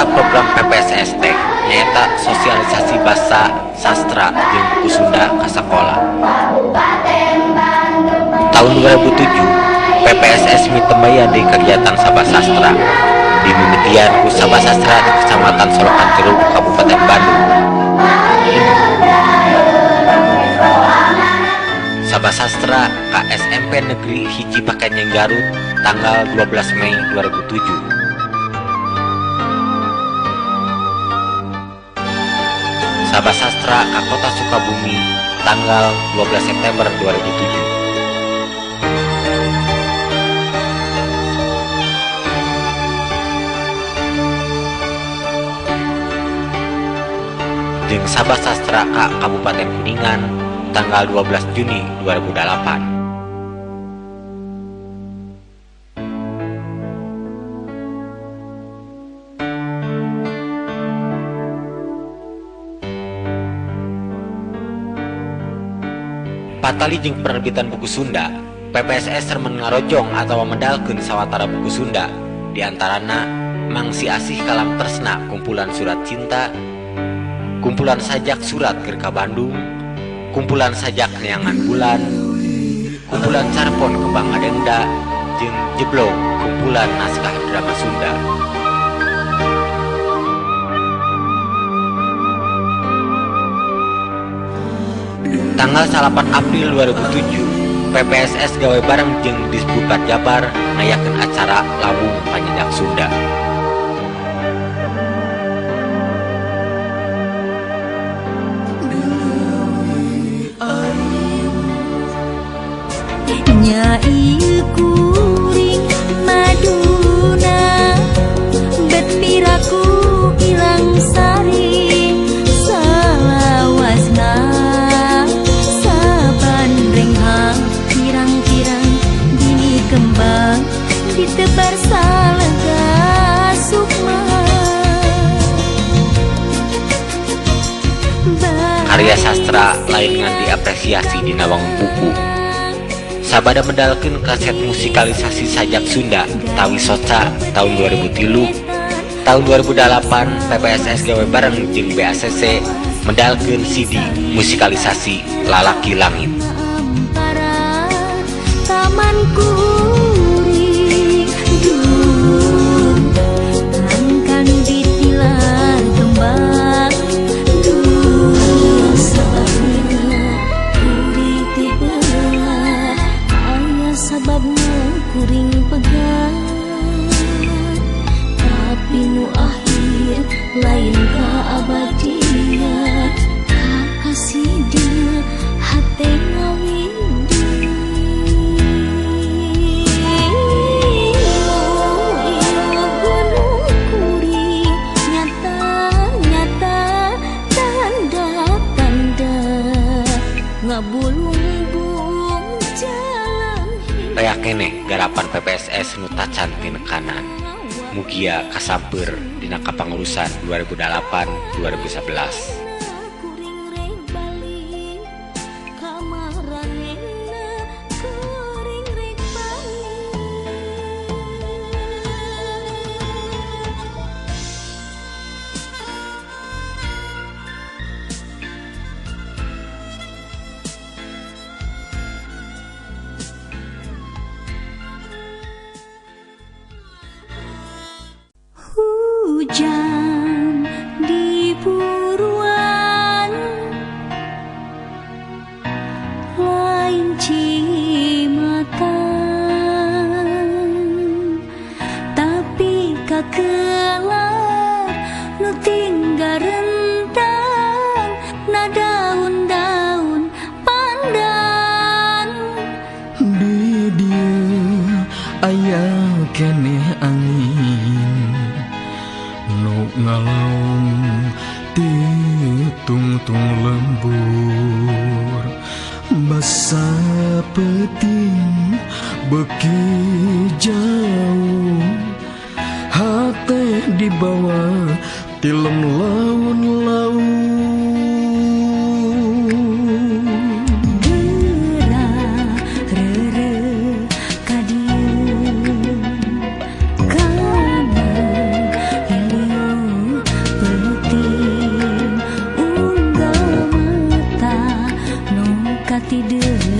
Sawatara program PPSS teh nyaeta sosialisasi basa, sastra, jeung buku Sunda ka sakola. Tahun 2007, PPSS mitembayan deui kegiatan Sabah Sastra. Dimimitian ku Sabah Sastra di Kecamatan Solokan Jeruk, Kabupaten Bandung. Sabah Sastra ka SMP Negeri 1 Pakenjeng Garut tanggal 12 Mei 2007. Sabah Sastra ka Kota Sukabumi tanggal 12 September 2007. Jeung Sabah Sastra ka Kabupaten Kuningan tanggal 12 Juni 2008. Patali jeung penerbitan buku Sunda, PPSS remen ngarojong atau medalkeun sawatara buku Sunda, di antarana Mangsi Asih Kalam Tresna kumpulan surat cinta, kumpulan sajak surat keur ka Bandung, kumpulan sajak Neangan Bulan, kumpulan Carpon Kembang Adenda, jeung Jeblog kumpulan naskah drama Sunda. Tanggal 8 April 2007, PPSS gawe bareng jeung Disbudpar Jabar ngayakeun acara Lawung Panyedak Sunda. Nya ieu kuring maduna bet piraku ilang sari salawasna saban rengha pirang-pirang dini kembang ditebar salega sukma. Karya sastra lain ngan diapresiasi dina wangun buku. Sabada medalkeun kaset musikalisasi sajak Sunda Tawi Soca tahun 2003, tahun 2008 PPSS gawe bareng jeung BACC medalkeun CD musikalisasi Lalaki Langit. Taman kuring duh tangkan ditilar kembang duh sababna kuring teu belah aya sababna kuring pegat tapi nu akhir lain kaabadian kakasih dia hate ngawindi. Ieu gunung kuring nyata-nyata tanda-tanda ngabulung-bulung jalan Rea keneh garapan PPSS nu tacan tinekanan. Mugia kasampeur dina kapangurusan 2008-2011. Kuring rek balik kamaranehna kuring rek balik. Hujan di buruan lain cimatan tapi kakelar nu tinggal rentang na daun-daun pandan. Di dieu aya keneh angin nu ngalaung ti tungtung lembur basa peuting beuki jauh hate dibawa tilem laun-laun. Geura reureuh ka dieu kana liliur. Ti deui.